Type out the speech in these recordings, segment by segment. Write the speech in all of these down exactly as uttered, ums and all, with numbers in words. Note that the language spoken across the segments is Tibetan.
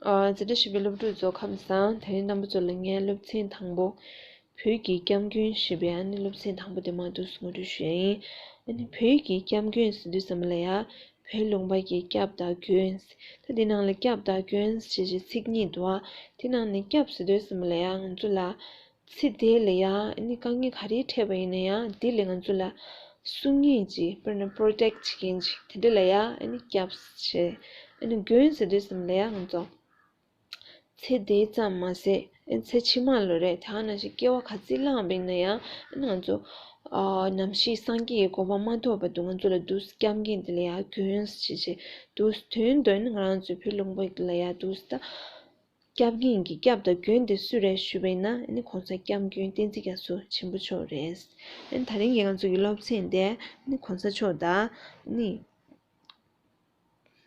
ཨ། འཛིན་གྲྭ་བཞི་པའི་སློབ་ཕྲུག་ཚོ་ཁམས་བཟང་། དེ་རིང་རྣམ་པ་ཚོ་ལ་ངས་སློབ་ཚན་དང་པོ། བོད་ཀྱི་སྐྱབས་མགོན་ཞེས་པའི་ཨ་ནི་སློབ་ཚན་དང་པོ་དེ་མར་འདུག་སེ་ངོ་སྤྲོད་ཞུ་ཡ་ཡིན། ཨ་ནི་བོད་ཀྱི་སྐྱབས་མགོན་ཟེར་དུས་ཙམ་པ་ལ་ཡ། བོད་ལུང་པ་གི་སྐྱབས་དང་མགོན། ད་དེ་ནང་ལ་སྐྱབས་དང་མགོན་ཞེས་བྱའི་ཚིག་གཉིས་འདུག་ཨ། དེ་ནང་ནས་སྐྱབས་ཟེར་དུས་ཙམ་པ་ལ་ཡ་ང་ཚོ་ལ། ཚེ་འདི་ལ་ཡ་ཨ་ནི་དཀའ་ངལ་ག་རེ་འཕྲད་པ་ཡིན་ན་ཡང་དེ་ལས་ང་ཚོ་ལ་སྲུང་མཁན་ཅིག་དཔེར་ན་པྲོ་ཊེག་བྱེད་མཁན་ཅིག་དེ་འདྲ་ལ་ཡ་ཨ་ནི་སྐྱབས་ཞེས། ཨ་ནི་མགོན་ཟེར་དུས་ཙམ་ལ་ཡ་ང་ཚོ་ཚེ་འདི་ཙམ་མ་ཟད་ཨ་ནི་ཚེ་ཕྱི་མ་ལ་རེད། དེ་ནང་བཞིན་སྐྱེ་བ་ག་ཚོད་བླངས་པ་ཡིན་ན་ཡང་ཨ་ནི་ང་ཚོ་ཨ་ནམ་ཞིག་སངས་རྒྱས་ཀྱི་གོ་འཕང་མ་ཐོབ་བར་དུ་ང་ཚོ་ལ་འདུག་སྐྱབས་མཁན་དེ་ལ་ཡ་མགོན་ཞེས་བྱས་འདུག་དོན་དུ་ཨ་ནི་ང་རང་ཚོའི་བོད་ལུང་པ་ལ་ཡ་འདུག་ད། སྐྱབས་མགོན་གྱི་སྐྱབས་དང་མགོན་དེ་སུ་རེད་ཞུས་པ་ཡིན་ན་ཨ་ནི་གོང་ས་སྐྱབས་མགོན་བསྟན་འཛིན་རྒྱ་མཚོ་ཆེན་པོ་མཆོག་རེད། ཨ་ནི་ད་རིང་གི་ང་ཚོ་གི་སློབ་ཚན་དེ་ཨ་ནི་གོང་ས་མཆོག་དང་ཨ་ནི།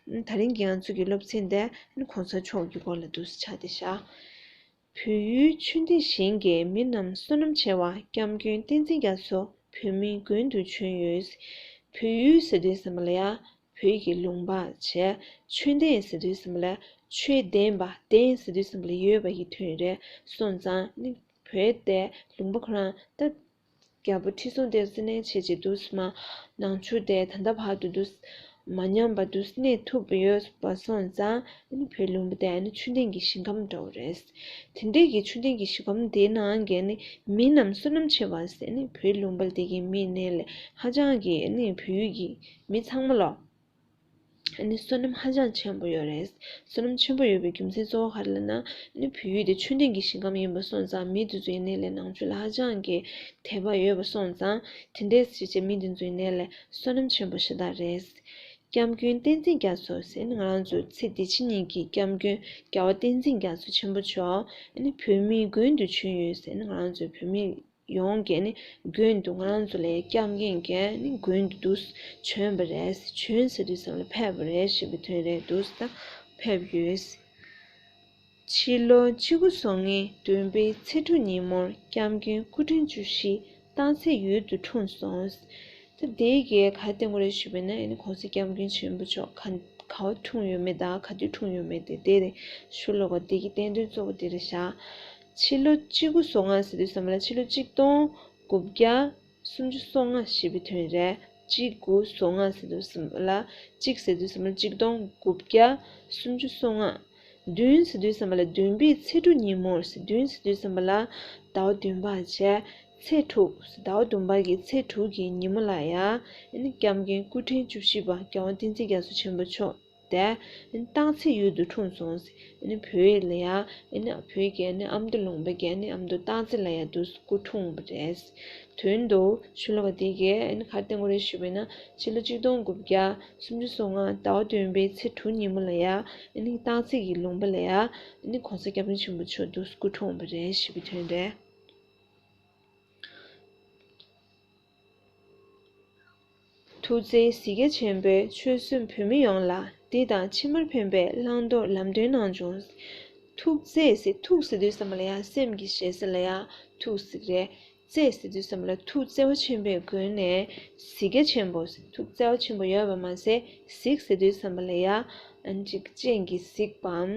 ཨ་ནི་ད་རིང་གི་ང་ཚོ་གི་སློབ་ཚན་དེ་ཨ་ནི་གོང་ས་མཆོག་གི་སྐོར་ལ་འདུག་སེ་ཆགས་བསྡད་ཤག་བོད་ཡུལ་ཆོས་ལྡན་ཞིང་གི་མི་རྣམས་བསོད་ནམས་ཆེ་བ་སྐྱབས་མགོན་བསྟན་འཛིན་རྒྱ་མཚོ་བོད་མིའི་མགོན་དུ་བྱོན་ཡོད། བོད་ཡུལ་ཟེར་དུས་ཙམ་པ་ལ་ཡ། བོད་ཀྱི་ལུང་པ་བྱས། ཆོས་ལྡན་ཟེར་དུས་ཙམ་པ་ལ་ཆོས་ལྡན་པ་ལྡན་ཟེར་དུས་ཙམ་པ་ལ་ཡོད་པ་ཡི་དོན་རེད་སོང་ཙང་ནི་བོད་དེ་ལུང་པ་ཁོ་རང་ད་རྒྱལ་པོ་ཁྲི་སྲོང་ལྡེ་བཙན་ནས་བྱས་རྗེས་འདུག་སེ་མ་ནང་ཆོས་དེ་ད་ལྟ་བར་དུ་འདུག་སེ་མ་ཉམས་པ་འདུག་སེ་གནས་ཐུབ་པ་ཡོད་པ་སོང་ཙང་ནི་བོད་ལུང་པ་དེ་ནི་ཆོས་ལྡན་གྱི་ཞིང་ཁམས་འདྲ་བོ་རེད། དེ་འདྲའི་གི་ཆོས་ལྡན་གྱི་ཞིང་ཁམས་དེའི་ནང་གི་ནི་མི་རྣམས་བསོད་ནམས་ཆེ་བ་ཟེར་ནི་བོད་ལུང་པ་དེ་གི་མི་ནས་ལས་ཧ་ཅང་གི་ནི་བོད་ཡུལ་གྱི་མི་ཚང་མ་ལོ། ནི་བསོད་ནམས་ཧ་ཅང་ཆེན་པོ་ཡོད་རེད། བསོད་ནམས་ཆེན་པོ་ཡོད་པའི་རྒྱུ་མཚན་གཙོ་བོ་ག་རེ་ལབ་ན་ནི་བོད་ཡུལ་དེ་ཆོས་ལྡན་གྱི་ཞིང་ཁམས་ཡིན་པ་སོང་ཙང་མི་དེ་ཚོ་ཡིན་ནའི་ལས་ནང་ཆོས་ལ་ཧ་ཅང་གི་དད་པ་ཡོད་པ་སོང་ཙང་དེ་འདྲའི་ཞིག་བྱས་མི་དེ་ཚོ་ཡིན་ནའི་ལས་བསོད་ནམས་ཆེན་པོ་ཞེ་དྲག་རེད། སྐྱབས་མགོན་བསྟན་འཛིན་རྒྱ་མཚོ་ཟེར་ནི་ང་རང་ཚོ་ཚེ་འདི་ཕྱི་གཉིས་ཀྱི་སྐྱབས་མགོན་རྒྱལ་བ་བསྟན་འཛིན་རྒྱ་མཚོ་ཆེན་པོ་མཆོག་ནི་བོད་མིའི་མགོན་དུ་བྱོན་ཡོད་ཟེར་ནི་ང་རང་ཚོའི་བོད་མི་ཡོངས་ཀྱི་ནི་མགོན་དུ་ང་རང་ཚོ་ལ་སྐྱབས་མགོན་གྱི་ནི་མགོན་དུ་འདུག་བྱོན་པ་རེད། བྱོན་ཟེར་དུས་ཙམ་ལ་ཕེབས་པ་རེད་ཞེས་པའི་དོན་རེད་འདུག་ད་ཕེབས་ཡོད། ཕྱི་ལོ་གཅིག་དགུ་སོ་ལྔའི་བདུན་པའི་ཚེས་དྲུག་ཉིན་མོར་སྐྱབས་མགོན་སྐུ་ཕྲེང་བཅུ་བཞི་སྟག་རྩེ་ཡུལ་དུ་འཁྲུངས་སོང་། ད་དེའི་གི་ག་རེ་བསྟན་དགོས་རེད་ཞུས་པ་ཡིན་ན་ཨ་ནི་གོང་ས་སྐྱབས་མགོན་ཆེན་པོ་མཆོག་ག་ག་བ་འཁྲུངས་ཡོད་མེད་དང་ག་དུས་འཁྲུངས་ཡོད་མེད་དེ་དེ་ཞུ་ལོ་ག་དེ་གི་བསྟན་དོན་གཙོ་བོ་དེ་རེད་ཤག་ཕྱི་ལོ་གཅིག་དགུ་སོ་ལྔ་ཟེར་དུས་ཙམ་པ་ལ་ཕྱི་ལོ་གཅིག་སྟོང་དགུ་བརྒྱ་སུམ་ཅུ་སོ་ལྔ་ཞེས་པའི་དོན་རེད། གཅིག་དགུ་སོ་ལྔ་ཟེར་དུས་ཙམ་པ་ལ་གཅིག་ཟེར་དུས་ཙམ་པ་ལ་གཅིག་སྟོང་དགུ་བརྒྱ་སུམ་ཅུ་སོ་ལྔ། བདུན་ཟེར་དུས་ཙམ་པ་ལ་བདུན་པའི་ཚེས་དྲུག་ཉིན་མོར་ཟེར། བདུན་ཟེར་དུས་ཙམ་པ་ལ་ཟླ་བ་བདུན་པ་བྱས་ཚེས་དྲུག་ཟླ་བ་བདུན་པ་གི་ཚེས་དྲུག་གི་ཉིན་མོ་ལ་ཡ་ཨ་ནི་སྐྱབས་མགོན་སྐུ་ཕྲེང་བཅུ་བཞི་པ་རྒྱལ་བ་བསྟན་འཛིན་རྒྱ་མཚོ་ཆེན་པོ་མཆོག་དེ་སྟག་རྩེ་ཡུལ་དུ་འཁྲུངས་སོང་ཟེར། ཨ་ནི་བོད་ལ་ཡ་ཨ་ནི་བོད་ཀྱི་ཨ་ནི་ཨ་མདོ་ལུང་པ་གི་ཨ་ནི་ཨ་མདོ་སྟག་རྩེ་ལ་ཡ་དུ་སྐུ་འཁྲུངས་པ་རེད། དོན་དུ་ཤོ་ལོ་ཀ་དེ་གས་ཨ་ནི་ག་རེ་བསྟན་དགོས་རེད་ཞུས་པ་ཡིན་ན་ཕྱི་ལོ་གཅིག་སྟོང་དགུ་བརྒྱ་སུམ་ཅུ་སོ་ལྔ་ཟླ་བ་བདུན་པའི་ཚེས་དྲུག་ཉིན་མོ་ལ་ཡ་ཨ་ནི་སྟག་རྩེ་གི་ལུང་པ་ལ་ཡ་ཨ་ནི་གོང་ས་སྐྱབས་མགོན་ཆེན་པོ་མཆོག་དུ་སྐུ་འཁྲུངས་པ་རེད་ཞེས་པའི་དོན་རེད། ཐུགས་བརྩེའི་གཟིགས་རྒྱ་ཆེན་པོས་ཆོལ་གསུམ་བོད་མི་ཡོངས་ལ་འདི་དང་ཕྱི་མར་ཕན་པའི་བླང་དོར་ལམ་སྟོན་གནང་བྱུང་། ཐུགས་བརྩེ་ཟེར་ཐུགས་ཟེར་དུས་ཙམ་པ་ལ་ཡང་སེམས་ཀྱི་ཞེ་ས་ལ་ཡང་ཐུགས་ཟེར་གི་རེད། བརྩེ་ཟེར་དུས་ཙམ་པ་ལ་ཐུགས་བརྩེ་བ་ཆེན་པོའི་སྒོ་ནས་གཟིགས་རྒྱ་ཆེན་པོ་ཟེར་ཐུགས་བརྩེ་བ་ཆེན་པོ་ཡོད་པ་མ་ཟད་གཟིགས་ཟེར་དུས་ཙམ་པ་ལ་ཡང་ཨ་ནི་ཅིག་སྤྱན་གྱིས་གཟིགས་པའམ།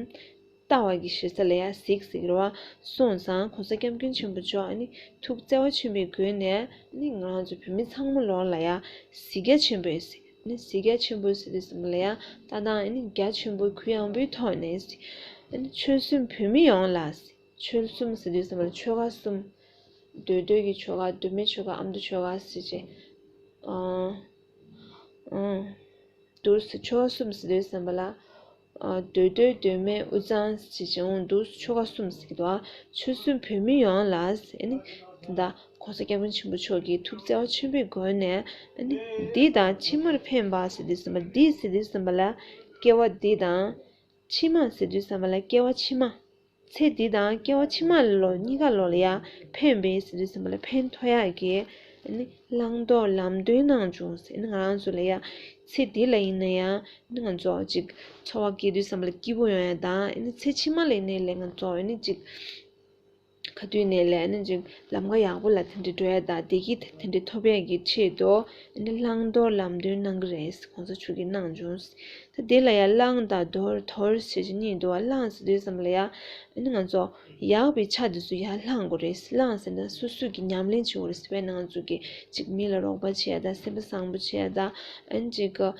ལྟ་བ་གི་ཞེ་ས་ལ་ཡང་གཟིགས་ཟེར་གི་རེད་བ། སོང་ཙང་གོང་ས་སྐྱབས་མགོན་ཆེན་པོ་མཆོག་ཨ་ནི་ཐུགས་བརྩེ་བ་ཆེན་པོའི་སྒོ་ནས་ཨ་ནི་ང་རང་ཚོ་བོད་མི་ཚང་མ་ལོག་ལ་ཡང་གཟིགས་རྒྱ་ཆེན་པོས་ཟེར། ཨ་ནི་གཟིགས་རྒྱ་ཆེན་པོ་ཟེར་དུས་ཙམ་པ་ལ་ཡང་ལྟ་སྟངས་ཨ་ནི་རྒྱ་ཆེན་པོའི་གུ་ཡངས་པོའི་ཐོག་ནས་ཟེར། ཨ་ནི་ཆོལ་གསུམ་བོད་མི་ཡོངས་ལ་ཟེར། ཆོལ་གསུམ་ཟེར་དུས་ཙམ་པ་ལ་ཆོལ་ཁ་གསུམ། མདོ་སྟོད་ཀྱི་ཆོལ་ཁ། མདོ་སྨད་ཆོལ་ཁ། ཨ་མདོ་ཆོལ་ཁ་ཟེར་བྱས། ཨང་། ཨང་། འདུག་སེ་ཆོལ་ཁ་གསུམ་ཟེར་དུས་ཙམ་པ་ལ། ཨ། མདོ་སྟོད་མདོ་སྨད་དབུས་གཙང་ཞེས་བྱ་འོང་འདུག་ཆོལ་ཁ་གསུམ་ཟེར་གྱི་འདུག་ཨ། ཆོལ་གསུམ་བོད་མི་ཡོངས་ལ་ཟེར་ནི། ད་ལྟ་གོང་ས་སྐྱབས་མགོན་ཆེན་པོ་མཆོག་གིས་ཐུགས་བརྩེ་བ་ཆེན་པོའི་སྒོ་ནས་ཨ་ནི་འདི་དང་ཕྱི་མར་ཕན་པ་ཟེར་དུས་ཙམ་པ་འདི་ཟེར་དུས་ཙམ་པ་ལ་སྐྱེ་བ་འདི་དང་། ཕྱི་མ་ཟེར་དུས་ཙམ་པ་ལ་སྐྱེ་བ་ཕྱི་མ། ཚེ་འདི་དང་སྐྱེ་བ་ཕྱི་མ་ལོ་གཉིས་ཀ་ལོ་ལ་ཡང་ཕན་པའི་ཟེར་དུས་ཙམ་པ་ལ་ཕན་ཐོགས་ཡག་གི་ཨ་ནི་བླང་དོར་ལམ་སྟོན་གནང་བྱུང་ཟེར། ཨ་ནི་ང་རང་ཚོ་ལ་ཡང་ཚེ་འདི་ལ་ཡིན་ན་ཡང་ཨ་ནི་ང་ཚོ་ཅིག་འཚོ་བ་སྐྱེལ་དུས་ཙམ་པ་ལ་སྐྱིད་པོ་ཡོང་ཡག་དང་ཨ་ནི་ཚེ་ཕྱི་མ་ལ་ཡིན་ནའི་ལས་ང་ཚོ་ཨ་ནི་ཅིག་ ག་དུས་ནས་ལས་ནི་ཅིག་ལམ་ཁ་ཡག་པོ་ལ་དེ་འདྲ་འགྲོ་ཡ་དང་བདེ་སྐྱིད་དེ་འདྲ་ཐོབ་ཡ་གི་ཆེད་དུ་ནི་བླང་དོར་ལམ་སྟོན་གནང་གི་རེད། གོང་ས་མཆོག་གིས་གནང་བྱུང་། ད་དེ་ལ་ཡ་བླང་དང་དོར། དོར་ཞེས་བྱ་གཉིས་འདུག་བ། བླང་ཟེར་དུས་ཙམ་ལ་ཡ་ནི་ང་ཚོ་ཡག་པའི་ཆ་དེ་ཚོ་ཡར་བླང་དགོས་རེད། བླང་ཟེར་ན་སོ་སོ་གི་ཉམས་ལེན་བྱེད་དགོས་རེད། དཔེར་ན་ང་ཚོ་གི་ཅིག་མི་ལ་རོགས་པ་བྱེད་ཡ་དང་སེམས་པ་བཟང་པོ་བྱེད་ཡ་དང་ཨ་ནི་ཅིག་ག་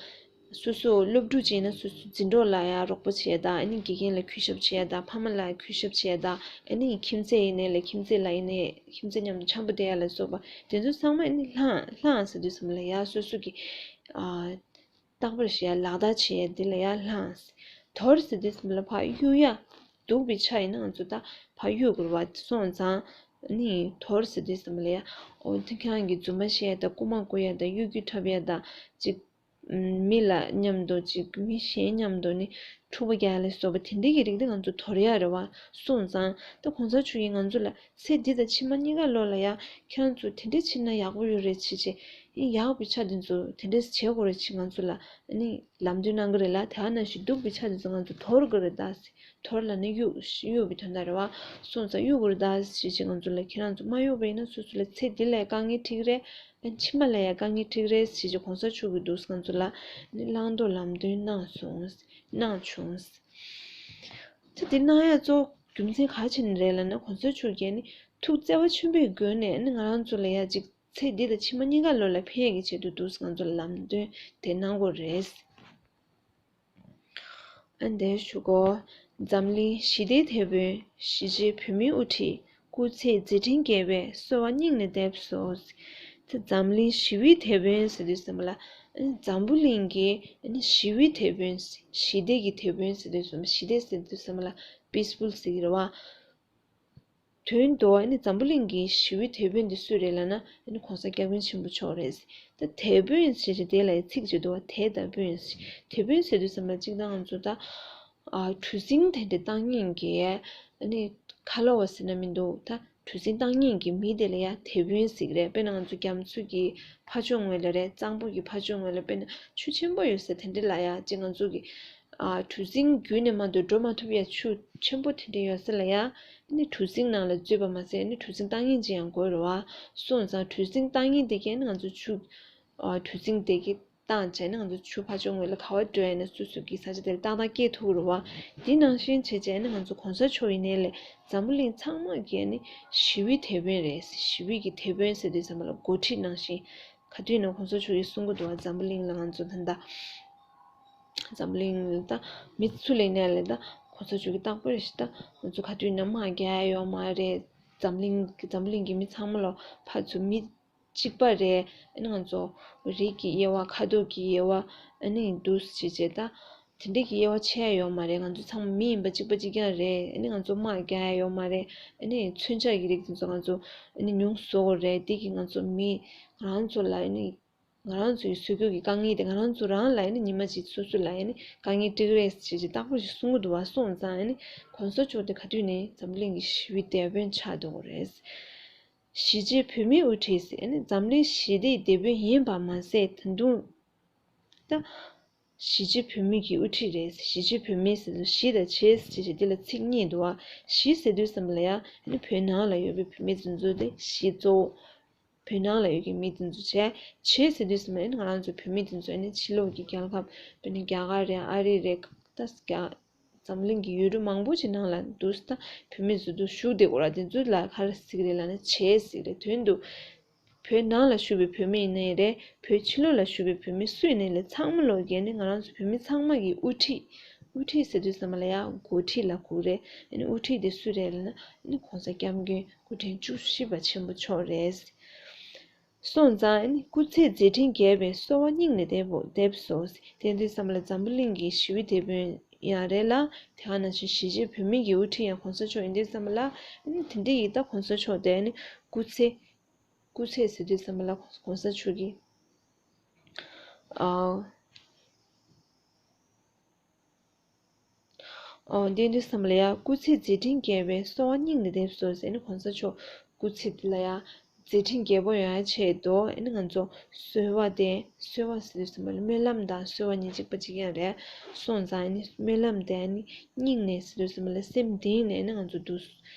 སོ་སོ་སློབ་ཕྲུག་ཅིག་ཡིན་ན་སོ་སོའི་འཛིན་གྲོགས་ལ་ཡང་རོགས་པ་བྱེད་ཡ་དང་། ཨ་ནི་དགེ་རྒན་ལ་གུས་ཞབས་བྱེད་ཡ་དང་། ཕ་མ་ལ་གུས་ཞབས་བྱེད་ཡ་དང་། ཨ་ནི་ཁྱིམ་མཚེས་ཡིན་ནའི་ལས་ཁྱིམ་མཚེས་ལ་ཡིན་ནའི་ཁྱིམ་མཚེས་མཉམ་དུ་འཆམ་པོ་བསྡད་ཡ་ལ་སོགས་པ་དེ་ཚོ་ཚང་མ་ཨ་ནི་བླང་བླང་ཟེར་དུས་ཙམ་ལ་ཡ་སོ་སོ་གི་ཨ་རྟག་པར་བྱེད་ཡ་ལག་བསྟར་བྱེད་ཡ་དེ་ལ་ཡ་བླང་། དོར་ཟེར་དུས་ཙམ་ལ་ཕར་གཡུག་ཡ། སྡུག་པའི་ཆ་ཡིན་ན་ང་ཚོ་ད་ཕར་གཡུག་དགོས་རེད་བ། སོང་ཙང་ཨ་ནི་དོར་ཟེར་དུས་ཙམ་ལ་ཡ་འོ་དེ་ཁྱེད་རང་གི་རྫུན་མ་བཤད་ཡ་དང་རྐུ་མ་རྐུ་ཡ་དང་གཡོ་སྒྱུ་འཁྲབ་ཡ་དང་ཅིག་མི་ལ་མཉམ་དུ་ཅིག་མི་གཞན་མཉམ་དུ་ནི་འཁྲུག་པ་རྒྱག་ལས་སོགས་པ་དེ་འདྲའི་གི་རིགས་དེ་ང་ཚོ་དོར་ཡ་རེད་བ། སོང་ཙང་ད་གོང་ས་མཆོག་གིས་ང་ཚོ་ལ་ཚེ་འདི་དང་ཕྱི་མ་གཉིས་ཀ་ལོགས་ལ་ཡ་ཁྱེད་རང་ཚོ་དེ་འདྲས་བྱེད་ན་ཡག་པོ་ཡོད་རེད་བྱེད་བྱེད། ཡིན་ཡག་པའི་ཆ་དེ་ཚོ་དེ་འདྲས་བྱེད་དགོས་རེད་བྱེད་ང་ཚོ་ལ་ནི་ལམ་སྟོན་གནང་གི་རེད་ལ། དེ་ནང་བཞིན་སྡུག་པའི་ཆ་དེ་ཚོ་ང་ཚོ་དོར་དགོས་རེད་ད། དོར་ལ་ནི་གཡུག་གཡུག་པའི་དོན་དག་རེད་བ། སོང་ཙང་གཡུག་དགོས་རེད་ད་བྱེད་བྱེད་ང་ཚོ་ལ། ཁྱེད་རང་ཚོ་མ་གཡུག་པ་ཡིན་ན་སོ་སོ་ལ་ཚེ་འདི་ལ་ཡ་དཀའ་ངལ་འཕྲད་ཀྱི་རེད། ཕྱི་མ་ལ་ཡང་དཀའ་ངལ་འཕྲད་ཀྱི་རེད་ཟེར་གྱི་གོང་ས་མཆོག་གིས་འདུག་ང་ཚོ་ལ་ནི་བླང་དོར་ལམ་སྟོན་གནང་སོང་། གནང་བྱུང་། ད་དེ་གནང་ཡ་གཙོ་རྒྱུ་མཚན་ག་རེ་བྱས་ནས་རེད་ལབ་ན། གོང་ས་མཆོག་གིས་ནི་ཐུགས་བརྩེ་བ་ཆེན་པོའི་སྒོ་ནས་ནི་ང་རང་ཚོ་ལ་ཡ་ཅིག་ཚེ་འདི་དང་ཕྱི་མ་གཉིས་ཀ་ལོགས་ལ་ཕན་ཡ་གི་ཆེད་དུ་འདུག་ང་ཚོ་ལ་ལམ་སྟོན་དེ་གནང་དགོས་རེད། ཨ་འདིར་ཞུ་གོ། འཛམ་གླིང་ཞི་བདེའི་དེད་དཔོན། གཞིས་བྱེས་བོད་མིའི་དབུ་ཁྲིད། སྐུ་ཚེ་མཛད་འཕྲིན་རྒྱས་པའི། གསོལ་བ་སྙིང་ནས་འདེབས་སོ། ད་འཛམ་གླིང་ཞི་བའི་དེད་དཔོན་ཟེར་དུས་ཙམ་པ་ལ་འཛམ་བུ་གླིང་གི་ཞི་བའི་དེད་དཔོན། ཞི་བདེ་གི་དེད་དཔོན་ཟེར་དུས་ཙམ་པ། ཞི་བདེ་ཟེར་དུས་ཙམ་པ་ལ་པིས་ཕུལ་ཟེར་གྱི་རེད་བ། དོན་དུ་ཨ་ནི་འཛམ་བུ་གླིང་གི་ཞི་བའི་དེད་དཔོན་འདི་སུ་རེད་ལབ་ན། ཨ་ནི་གོང་ས་སྐྱབས་མགོན་ཆེན་པོ་མཆོག་རེད། ད་དེད་དཔོན་ཞེས་བྱ་དེ་ལ་ཡང་ཚིག་ཅིག་འདུག་བ། དེད་དང་དཔོན། དེད་དཔོན་ཟེར་དུས་ཙམ་པ་གཅིག་ད་ང་ཚོ་ད་ཨ་གྲུ་གཟིངས་དེ་འདྲ་བཏང་མཁན་གྱི་ཨ་ནི་ཁ་ལོ་བ་ཟེར་ན་མི་འདུག་ད་གྲུ་གཟིངས་བཏང་མཁན་གྱི་མི་དེ་ལ་ཡང་དེད་དཔོན་ཟེར་གྱི་རེད། དཔེར་ན་ང་ཚོ་རྒྱ་མཚོ་གི་ཕར་ཕྱོགས་ངོས་ལ་རེད། གཙང་པོ་གི་ཕར་ཕྱོགས་ངོས་ལ་དཔེར་ན་ཆུ་ཆེན་པོ་ཡོད་ས་དེ་འདྲ་ལ་ཡང་ཅིག་ང་ཚོ་གི་ཨ་གྲུ་གཟིངས་བརྒྱུད་ནས་མ་གཏོགས་འགྲོ་མ་ཐུབ་ཡ་ཆུ་ཆེན་པོ་དེ་འདྲ་ཡོད་ས་ལ་ཡ། ཨ་ནི་གྲུ་གཟིངས་ནང་ལ་འཛུལ་བ་མ་ཟད་ཨ་ནི་གྲུ་གཟིངས་བཏང་མཁན་ཅིག་ཡང་དགོས་རེད་བ། སོང་ཙང་གྲུ་གཟིངས་བཏང་མཁན་དེ་གས་ནི་ང་ཚོ་ཆུ་ཨ་གྲུ་གཟིངས་དེ་གས་བཏང་བྱས་ནས་ང་ཚོ་ཆུ་ཕར་ཕྱོགས་ངོས་ལ་ག་བ་འགྲོ་ཡ་ནས་སོ་སོ་གི་ས་ཆ་དེར་ཏག་ཏག་སྐྱེལ་ཐུབ་རེད་བ། དེ་ནང་བཞིན་བྱས་བྱས་ནས་ང་ཚོ་གོང་ས་མཆོག་ཡིན་ནའི་ལས་འཛམ་བུ་གླིང་ཚང་མ་གས་ནི་ཞི་བའི་དེད་དཔོན་རེད། ཞི་བའི་གི་དེད་དཔོན་ཟེར་དུས་ཙམ་པ་ལ་འགོ་ཁྲིད་ནང་བཞིན། ག་དུས་ནས་གོང་ས་མཆོག་གིས་གསུང་གི་འདུག་བ། འཛམ་བུ་གླིང་ལ་ང་ཚོ་ད་ལྟ་འཛམ་བུ་གླིང་ལ་ད་མི་ཚུར་ལེན་ནས་ལས་ད་གོང་ས་མཆོག་གིས་རྟག་པར་ཞིག་ད་ང་ཚོ་ག་དུས་ནས་དམག་རྒྱག་ཡ་ཡོད་མ་རེད། འཛམ་གླིང་འཛམ་བུ་གླིང་གི་མི་ཚང་མ་ལོ་ཕར་ཚུར་མི་གཅིག་པ་རེད། ཨ་ནི་ང་ཚོ་རིགས་ཀྱི་དབྱེ་བ་ཁ་དོག་གི་དབྱེ་བ་ཨ་ནི་འདུག་ཅེས་བྱས་ད། དེ་འདྲའི་གི་དབྱེ་བ་ཕྱེ་ཡ་ཡོད་མ་རེད། ང་ཚོ་ཚང་མ་མི་ཡིན་པ་གཅིག་པ་གཅིག་རྐྱང་རེད། ཨ་ནི་ང་ཚོ་དམག་རྒྱག་ཡ་ཡོད་མ་རེད། ཨ་ནི་མཚོན་ཆ་གི་རིགས་དེ་ཚོ་ང་ཚོ་ཨ་ནི་ཉུང་བཟོ་དགོས་རེད། དེ་གི་ང་ཚོ་མི་ང་རང་ཚོ་ལ་ཨ་ནི་ང་རང་ཚོའི་སྲོལ་རྒྱུན་གྱི་དཀའ་ངལ་དེ་ང་རང་ཚོ་རང་ལ་ཨ་ནི་ཉི་མ་གཅིག་སོ་སོ་ལ་ཨ་ནི་དཀའ་ངལ་འཕྲད་ཀྱི་རེད་ཅེས་ཅིག་རྟག་པར་ཞིག་གསུང་གི་འདུག་བ། སོང་ཙང་ཨ་ནི་གོང་ས་མཆོག་དེ་ག་དུས་ནས་འཛམ་གླིང་གི་ཞི་བའི་དེད་དཔོན་ཆགས་འདུག་གི་རེད། གཞིས་བྱེས་བོད་མིའི་དབུ་ཁྲིད་ཟེར་ཨ་ནི་འཛམ་གླིང་ཞི་བདེའི་དེད་དཔོན་ཡིན་པ་མ་ཟད་ད་དུང་ད། གཞིས་བྱེས་བོད་མི་གི་དབུ་ཁྲིད་རེད། གཞིས་བྱེས་བོད་མི་ཟེར་དུས་གཞིས་དང་བྱེས་ཟེར་བྱས་འདི་ལ་ཚིག་གཉིས་འདུག་བ། གཞིས་ཟེར་དུས་ཙམ་པ་ལ་ཡ་ཨ་ནི་བོད་ནང་ལ་ཡོད་པའི་བོད་མི་དེ་ཚོ་དེ་གཞིས་གཙོ་བོ། བོད་ནང་ལ་ཡོད་ཀྱི་མི་དེ་ཚོ་བྱས། བྱེས་ཟེར་དུས་ཙམ་པ་ཨ་ནི་ང་རང་ཚོ་བོད་མི་དེ་ཚོ་ཨ་ནི་ཕྱི་ལོགས་ཀྱི་རྒྱལ་ཁབ་དཔེར་ན་རྒྱ་གར་རེད། ཨ་རི་རེད། ད་རྒྱ་འཛམ་གླིང་གི་ཡུལ་གྲུ་མང་པོ་ཅིག་ནང་ལ་འདུག་ད་བོད་མི་ཚོ་འདུག་བཞུགས་བསྡད་ཀྱི་ཡོད་ར། དེ་ཚོ་ལ་ག་རེ་ཟེར་གྱི་རེད་ལབ་ན་བྱེས་ཟེར་གྱི་རེད། དོན་དུ་བོད་ནང་ལ་བཞུགས་པའི་བོད་མི་ཡིན་ནའི་རེད། བོད་ཕྱི་ལོགས་ལ་བཞུགས་པའི་བོད་མི་སུ་ཡིན་ནའི་ལས་ཚང་མ་ལོག་གིས་ནི་ང་རང་ཚོ་བོད་མི་ཚང་མ་གི་དབུ་ཁྲིད། དབུ་ཁྲིད་ཟེར་དུས་ཙམ་པ་ལ་ཡང་འགོ་ཁྲིད་ལ་གོ་རེད། ཨ་ནི་དབུ་ཁྲིད་དེ་སུ་རེད་ལབ་ན་ཨ་ནི་གོང་ས་སྐྱབས་མགོན་སྐུ་ཕྲེང་བཅུ་བཞི་པ་ཆེན་པོ་མཆོག་རེད། སོང་ཙང་ཨ་ནི་སྐུ་ཚེ་མཛད་འཕྲིན་རྒྱས་པའི། གསོལ་བ་སྙིང་ནས་འདེབས་འདེབས་སོ། དེ་དུས་ཙམ་པ་ལ་འཛམ་བུ་གླིང་གི་ཞི་བའི་དེད་དཔོན་ཡང་རེད་ལ། དེ་ག་ནང་བཞིན་གཞིས་བྱེས་བོད་མི་གི་དབུ་ཁྲིད་ཡང་གོང་ས་མཆོག་ཡིན་དུས་ཙམ་པ་ལ་ཨ་ནི་དེ་འདྲ་ཡི་ད་གོང་ས་མཆོག་དེ་ཨ་ནི་སྐུ་ཚེ། སྐུ་ཚེ་ཟེར་དུས་ཙམ་པ་ལ་གོང་ས་མཆོག་གི་ཨ། ཨོ་དེ་དུས་ཙམ་པ་ལ་ཡ་སྐུ་ཚེ་མཛད་འཕྲིན་རྒྱས་པའི། གསོལ་བ་སྙིང་ནས་འདེབས་སོ་ཟེར་ནས་གོང་ས་མཆོག་སྐུ་ཚེ་འདི་ལ་ཡ་མཛད་འཕྲིན་རྒྱས་པོ་ཡོང་ཡ་ཆེད་དུ་ཨ་ནི་ང་ཚོ་གསོལ་བ་དེ་གསོལ་བ་ཟེར་དུས་ཙམ་པ་ལ་སྨོན་ལམ་དང་གསོལ་བ་གཉིས་གཅིག་པ་གཅིག་རྐྱང་རེད། སོང་ཙང་ཨ་ནི་སྨོན་ལམ་དེ་ཨ་ནི་སྙིང་ནས་ཟེར་དུས་ཙམ་པ་ལ་སེམས་གཏིང་ནས་ཨ་ནི་ང་ཚོ་འདུག་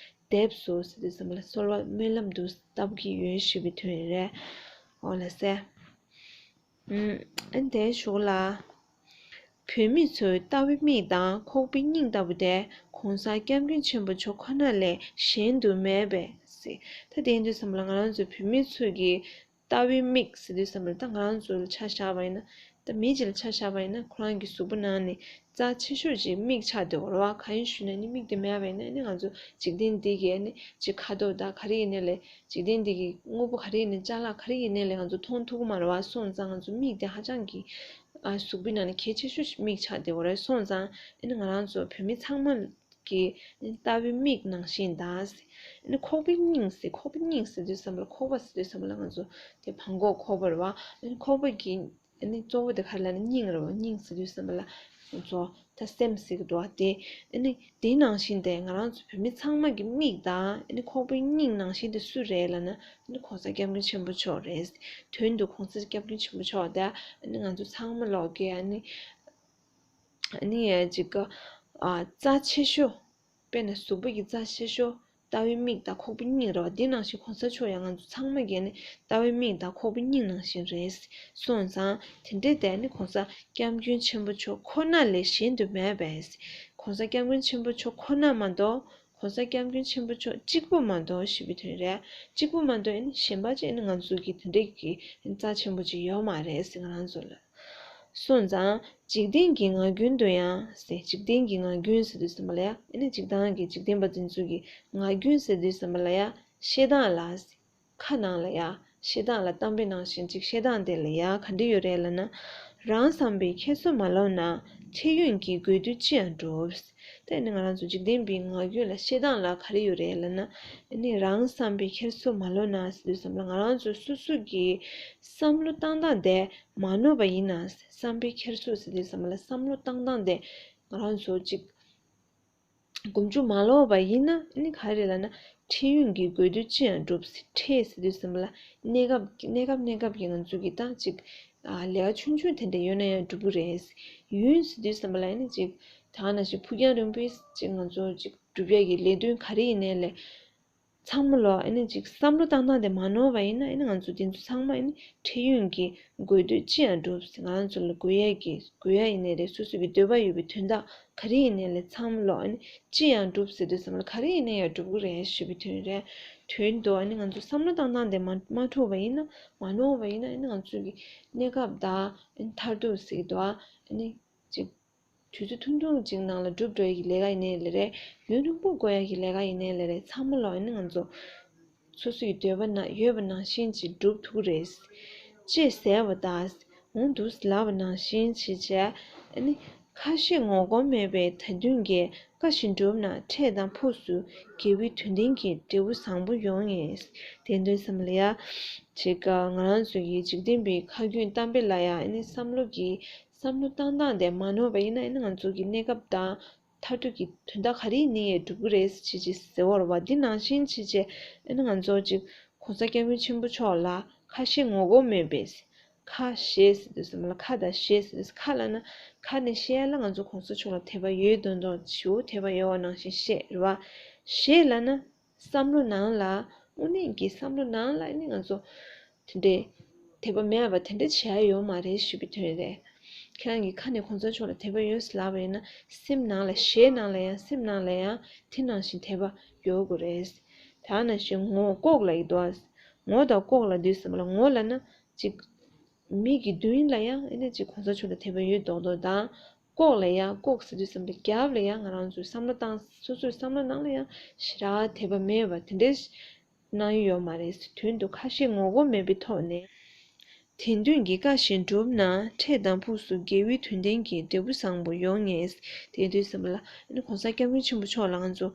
འདེབས་སོ་ཟེར་དུས་ཙམ་པ་ལ་གསོལ་བ་སྨོན་ལམ་འདུག་བཏབ་ཀྱི་ཡོད་ཞུས་པའི་དོན་རེད། འོ་ལགས་སེ། ཨ་ནི་དེའི་གཞུག་ལ། བུད་མེད་ཚོའི་ལྟ་བའི་མིག་དང་ཁོག་པའི་སྙིང་ལྟ་བུ་དེ་གོང་ས་སྐྱབས་མགོན་ཆེན་པོ་མཆོག་ཁོ་ན་ལས་གཞན་དུ་མེད་པས་ཟེར། ད་དེ་ཡིན་དུས་ཙམ་པ་ལ་ང་རང་ཚོའི་བུད་མེད་ཚོ་གི་ལྟ་བའི་མིག་ཟེར་དུས་ཙམ་པ་ལ་ད་ང་རང་ཚོ་ལ་ཆ་བཞག་པ་ཡིན་ན། ད་མི་གཅིག་ལ་ཆ་བཞག་པ་ཡིན་ན་ཁོ་རང་གི་གཟུགས་པོ་ནང་ནས་རྩ་ཆེ་ཤོས་ཅིག་མིག་ཆགས་བསྡད་ཡོད་རེད་བ། གང་ཡིན་ཞུས་ན་ནི་མིག་དེ་མེད་པ་ཡིན་ན་ནི་ང་ཚོ་འཇིག་རྟེན་འདི་གི་ནི་ཅིག་ཁ་དོག་དང་ག་རེ་ཡིན་ནའི་ལས། འཇིག་རྟེན་འདི་གི་དངོས་པོ་ག་རེ་ཡིན་ནའི་ཅ་ལག་ག་རེ་ཡིན་ནའི་ལས་ང་ཚོ་མཐོང་ཐུབ་ཀྱི་མ་རེད་བ། སོང་ཙང་ང་ཚོ་མིག་དེ་ཧ་ཅང་གི་ཨ་གཟུགས་པོའི་ནང་ནས་གལ་ཆེ་ཤོས་ཤིག་མིག་ཆགས་བསྡད་ཡོད་རེད། སོང་ཙང་ཨ་ནི་ང་རང་ཚོ་བོད་མི་ཚང་མ་གི་ལྟ་བའི་མིག་ནང་བཞིན་དང་། ཨ་ནི་ཁོག་པའི་སྙིང་ཟེར། ཁོག་པའི་སྙིང་ཟེར་དུས་ཙམ་པ་ལ་ཁོག་པ་ཟེར་དུས་ཙམ་པ་ལ་ང་ཚོ་དེ་བྲང་ཁོག་ཁོག་པ་རེད་བ། ཨ་ནི་ཁོག་པ་གི་ཨ་ནི་གཙོ་བོ་དེ་ག་རེ་ལབ་ན་སྙིང་རེད་བ། སྙིང་ཟེར་དུས་ཙམ་པ་ལ་ང་ཚོ་ད་སེམས་ཟེར་གི་འདུག་བ། དེ་ཨ་ནི་དེ་ནང་བཞིན་དེ་ང་རང་ཚོ་བོད་མི་ཚང་མ་གི་མིག་དང་ཨ་ནི་ཁོག་པའི་སྙིང་ནང་བཞིན་དེ་སུ་རེད་ལབ་ན་ཨ་ནི་གོང་ས་སྐྱབས་མགོན་ཆེན་པོ་མཆོག་རེད། དོན་དུ་གོང་ས་སྐྱབས་མགོན་ཆེན་པོ་མཆོག་དེ་ཨ་ནི་ང་ཚོ་ཚང་མ་ལོག་གི་ཨ་ནི་ཨ་ནི་ཅིག་ག་ཨ་རྩ་ཆེ་ཤོས། དཔེར་ན་གཟུགས་པོ་གི་རྩ་ཆེ་ཤོས་ལྟ་བའི་མིག་དང་ཁོག་པའི་སྙིང་རེད་བ། འདི་ནང་བཞིན་གོང་ས་མཆོག་ཡང་ང་ཚོ་ཚང་མ་གི་ནི་ལྟ་བའི་མིག་དང་ཁོག་པའི་སྙིང་ནང་བཞིན་རེད། སོང་ཙང་དེ་འདྲའི་དེ་ནི་གོང་ས་སྐྱབས་མགོན་ཆེན་པོ་མཆོག་ཁོ་ན་ལས་གཞན་དུ་མེད་པས། གོང་ས་སྐྱབས་མགོན་ཆེན་པོ་མཆོག་ཁོ་ན་མ་གཏོགས་གོང་ས་སྐྱབས་མགོན་ཆེན་པོ་མཆོག་གཅིག་པུ་མ་གཏོགས་ཞེས་པའི་དོན་རེད། གཅིག་པུ་མ་གཏོགས་ཨ་ནི་གཞན་པ་ཅིག་ཨ་ནི་ང་ཚོ་གི་དེ་འདྲའི་གི་རྩ་ཆེན་པོ་ཅིག་ཡོད་མ་རེད་ཟེར་ང་རང་ཚོ་ལ། སོང་ཙང་འཇིག་རྟེན་གྱི་ངག་རྒྱུན་དུ་ཡང་ཟེར། འཇིག་རྟེན་གྱི་ངག་རྒྱུན་ཟེར་དུས་ཙམ་པ་ལ་ཡ་ཨ་ནི་འཇིག་ཐང་གི་འཇིག་རྟེན་པ་དེ་ཚོ་གི་ངག་རྒྱུན་ཟེར་དུས་ཙམ་པ་ལ་ཡ་བཤད་སྟངས་ལ་ཟེར། ཁ་ནང་ལ་ཡ་བཤད་སྟངས་ལ་གཏམ་དཔེ་ནང་བཞིན་ཅིག་བཤད་སྟངས་དེ་ལ་ཡ་ག་འདྲ་ཡོད་རེད་ལབ་ན། རང་བསམ་པའི་འཁྱེར་སོ་མ་ལོག་ན། འཕྲལ་ཡུན་གྱི་དགོས་འདོད་ཅི་ཡང་འགྲུབ། དེ་ནི་ང་རང་ཚོ་འཇིག་རྟེན་པའི་ངག་རྒྱུན་ལ་བཤད་སྟངས་ལ་ག་རེ་ཡོད་རེད་ལབ་ན། ཨ་ནི་རང་བསམ་པའི་འཁྱེར་སོ་མ་ལོག་ན་ཟེར་དུས་ཙམ་ལ་ང་རང་ཚོ་སོ་སོ་གི་བསམ་བློ་བཏང་སྟངས་དེ་མ་ནོར་བ་ཡིན་ན། བསམ་པའི་འཁྱེར་སོ་ཟེར་དུས་ཙམ་ལ་བསམ་བློ་བཏང་སྟངས་དེ་ང་རང་ཚོ་ཅིག་གོམ་བཅུ་མ་ལོག་པ་ཡིན་ན་ཨ་ནི་ག་རེ་ལབ་ན། འཕྲལ་ཡུན་གྱི་དགོས་འདོད་ཅི་ཡང་འགྲུབ་ཟེར། འཕྲལ་ཟེར་དུས་ཙམ་ལ་གནས་སྐབས་གནས་སྐབས་གནས་སྐབས་ཀྱི་ང་ཚོ་གི་ད་ཅིག་ཨ་ལས་ཀ་ཆུང་ཆུང་དེ་འདྲ་ཡོད་ན་ཡང་འགྲུབ་ཀྱི་རེད། ཡུན་ཟེར་དུས་ཙམ་པ་ལ་ཨ་ནི་ཅིག་ད་ནང་བཞིན་ཕུགས་རྒྱང་རིང་པོའི་ཅིག་ང་ཚོ་ཅིག་སྒྲུབ་ཡ་གི་ལས་དོན་ག་རེ་ཡིན་ནའི་ལས་ཚང་མ་ལོ་ཨ་ནི་ཅིག་བསམ་བློ་བཏང་སྟངས་དེ་མ་ནོར་བ་ཡིན་ན་ཨ་ནི་ང་ཚོ་དེ་ཚོ་ཚང་མ་ཨ་ནི་འཕྲལ་ཡུན་གྱི་དགོས་འདོད་ཅི་ཡང་འགྲུབ་ཟེར། ང་རང་ཚོ་ལ་དགོས་ཡ་གི་དགོས་ཡ་ཡིན་ནའི་རེད། སོ་སོ་གི་འདོད་པ་ཡོད་པའི་དོན་དག་ག་རེ་ཡིན་ནའི་ལས་ཚང་མ་ལོ་ཨ་ནི་ཅི་ཡང་འགྲུབ་ཟེར་དུས་ཙམ་ལ་ག་རེ་ཡིན་ནའི་ཡང་འགྲུབ་ཀྱི་རེད་ཞུ་བའི་དོན་རེད། དོན་དུ་ཨ་ནི་ང་ཚོ་བསམ་བློ་བཏང་སྟངས་དེ་མ་མ་འཁྲུག་པ་ཡིན་ན་མ་ནོར་བ་ཡིན་ན་ཨ་ནི་ང་ཚོ་གི་གནས་སྐབས་དང་ཨ་ནི་མཐར་ཐུག་ཟེར་གི་འདུག་ཨ་ནི་ཅིག་དུས་ཚོད་ཐུང་ཐུང་ཅིག་ནང་ལ་འགྲུབ་འགྲོ་ཡ་གི་ལས་ཀ་ཡིན་ནའི་ལས་རེད། ཡུན་རིང་པོ་འགོར་ཡ་གི་ལས་ཀ་ཡིན་ནའི་ལས་རེད། ཚང་མ་ལོ་ཨ་ནི་ང་ཚོ་སོ་སོ་ཡི་འདོད་པ་ན་ཡོད་པ་ནང་བཞིན་ཅིག་འགྲུབ་ཐུབ་ཀྱི་རེད། ཅེས་ཟེར་བ་དང་། འོང་འདུག་ལབ་པ་ནང་བཞིན་བྱས་བྱས། ཨ་ནི་ཁ་ཞེ་ངོ་ལྐོག་མེད་པའི་དད་འདུན་གྱིས་བཀའ་བཞིན་བསྒྲུབས་ན་འཕྲལ་དང་ཕུགས་སུ་དགེ་བའི་དོན་ལྡན་གྱི་འབྲས་བུ་བཟང་པོ་ཡོང་ངེས། དེ་འདོད་བསམ་ལ་ཡ། ཅིག་ང་རང་ཚོ་ཡི་འཇིག་རྟེན་པའི་ཁ་རྒྱུན་གཏམ་དཔེ་ལ་ཡ་ཨ་ནི་བསམ་བློ་གི་བསམ་བློ་བཏང་སྟངས་དེ་མ་ནོར་བ་ཡིན་ན་ཨ་ནི་ང་ཚོ་གི་གནས་སྐབས་དང་མཐར་ཐུག་གི་དོན་དག་ག་རེ་ཡིན་ནའི་ཡང་འགྲུབ་ཀྱི་རེད་ཅེས་ཅེས་ཟེར་བ་རེད་བ། འདི་ནང་བཞིན་བྱས་བྱས་ཨ་ནི་ང་ཚོ་ཅིག་གོང་ས་སྐྱབས་མགོན་ཆེན་པོ་མཆོག་ལ་ཁ་ཞེ་ངོ་ལྐོག་མེད་པས། ཁ་ཞེ་ཟེར་དུས་ཙམ་ལ་ཁ་དང་ཞེ་ཟེར་དུས་ཁ་ལབ་ན་ཁ་ནས་བཤད་ཡ་ལ་ང་ཚོ་གོང་ས་མཆོག་ལ་དད་པ་ཡོད་མདོག་མདོག་བྱིའུ་དད་པ་ཡོད་པ་ནང་བཞིན་བཤད་རེད་བ། ཞེ་ལབ་ན། བསམ་བློ་ནང་ལ། དངོས་གནས་ཀྱི་བསམ་བློ་ནང་ལ་ཨ་ནི་ང་ཚོ་དེ་འདྲའི་དད་པ་མེད་པ་དེ་འདྲ་བྱེད་ཡ་ཡོད་མ་རེད་ཞུ་བའི་དོན་རེད། ཁྱེད་རང་གི་ཁ་ནས་གོང་ས་མཆོག་ལ་དད་པ་ཡོད་ཟེར་ལབ་པ་ཡིན་ན་སེམས་ནང་ལ་ཞེ་ནང་ལ་ཡང་སེམས་ནང་ལ་ཡང་དེ་ནང་བཞིན་དད་པ་ཡོད་དགོས་རེད། དེ་ནང་བཞིན་ངོ་ལྐོག་ལབ་ཀྱི་འདུག་ངོ་དང་ལྐོག་ལབ་དུས་ཙམ་ལ་ངོ་ལབ་ན་ཅིག་མིག་གི་མདུན་ལ་ཡང་ཨ་ནི་ཅིག་གོང་ས་མཆོག་ལ་དད་པ་ཡོད་མདོག་མདོག་དང་། ལྐོག་ལ་ཡང་ལྐོག་ཟེར་དུས་ཙམ་པའི་རྒྱབ་ལ་ཡང་ང་རང་ཚོའི་བསམ་བློ་བཏང་སོ་སོའི་བསམ་བློ་ནང་ལ་ཡང་ཞེ་དྲག་དད་པ་མེད་པ་དེ་འདྲའི་གནང་ཡོད་ཡོད་མ་རེད། དོན་དུ་ཁ་ཞེ་ངོ་ལྐོག་མེད་པའི་ཐོག་ནས། དད་འདུན་གྱི་བཀའ་བཞིན་བསྒྲུབས་ན་འཕྲལ་དང་ཕུགས་སུ་དགེ་བའི་དོན་ལྡན་གྱི་འབྲས་བུ་བཟང་པོ་ཡོང་ངེས། དེ་དུས་ཙམ་པ་ལ་ཨ་ནི་གོང་ས་སྐྱབས་མགོན་ཆེན་པོ་མཆོག་ལ་ང་ཚོ་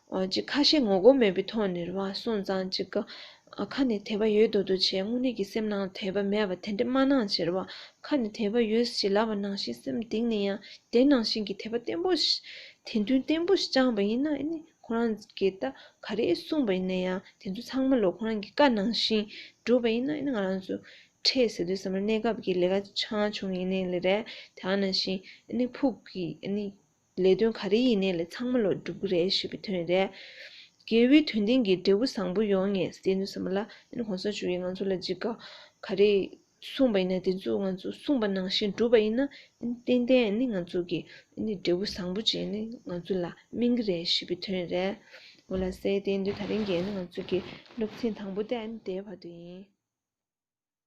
ཨ་ཅིག་ཁ་ཞེ་ངོ་ལྐོག་མེད་པའི་ཐོག་ནས་རེད་བ། སོང་ཙང་ཅིག་ཨ་ཁ་ནས་དད་པ་ཡོད་མདོག་མདོག་བྱས་དངོས་གནས་ཀྱི་སེམས་ནང་དད་པ་མེད་པ་དེ་འདྲ་མ་གནང་བྱས་རེད་བ། ཁ་ནས་དད་པ་ཡོད་ཅེས་ལབ་པ་ནང་བཞིན་སེམས་གཏིང་ནས་ཡང་དེ་ནང་བཞིན་གྱི་དད་པ་བརྟན་པོ་ཞིག་དད་འདུན་བརྟན་པོ་ཞིག་བཅངས་པ་ཡིན་ན་ཨ་ནི་ཁོ་རང་གིས་ད་ག་རེ་གསུངས་པ་ཡིན་ན་ཡང་དེ་ཚོ་ཚང་མ་ལོ་ཁོ་རང་གི་བཀའ་ནང་བཞིན་བསྒྲུབས་པ་ཡིན་ན་ཨ་ནི་ང་རང་ཚོ་འཕྲལ་ཟེར་དུས་ཙམ་པ་གནས་སྐབས་ཀྱི་ལས་ཀ་ཆུང་ཆུང་ཡིན་ནའི་ལས་རེད། དེ་ནང་བཞིན་ཨ་ནི་ཕུགས་ཀྱི་ཨ་ནི་ལས་དོན་ག་རེ་ཡིན་ནའི་ལས་ཚང་མ་ལོ་འགྲུབ་ཀྱི་རེད་ཞུ་བའི་དོན་རེད། དགེ་བའི་དོན་ལྡན་གྱི་འབྲས་བུ་བཟང་པོ་ཡོང་ངེས་ཟེར་དུས་ཙམ་པ་ལ། ཨ་ནི་གོང་ས་མཆོག་གིས་ང་ཚོ་ལ་ཅིག་ག་ག་རེ་གསུངས་པ་ཡིན་ན། དེ་ཚོ་ང་ཚོ་གསུངས་པ་ནང་བཞིན་བསྒྲུབས་པ་ཡིན་ན། ཨ་ནི་ཏན་ཏན་ཨ་ནི་ང་ཚོ་གི་ཨ་ནི་འབྲས་བུ་བཟང་པོ་ཅིག་ཨ་ནི་ང་ཚོ་ལ་སྨིན་གྱི་རེད་ཞེས་པའི་དོན་རེད། འོ་ལགས་སེ། དེ་ཡིན་དུས་ད་རིང་གི་ཨ་ནི་ང་ཚོ་གི་སློབ་ཚན་དང་པོ་དེ་ཨ་ནི་དེའི་བར་དུ་ཡིན།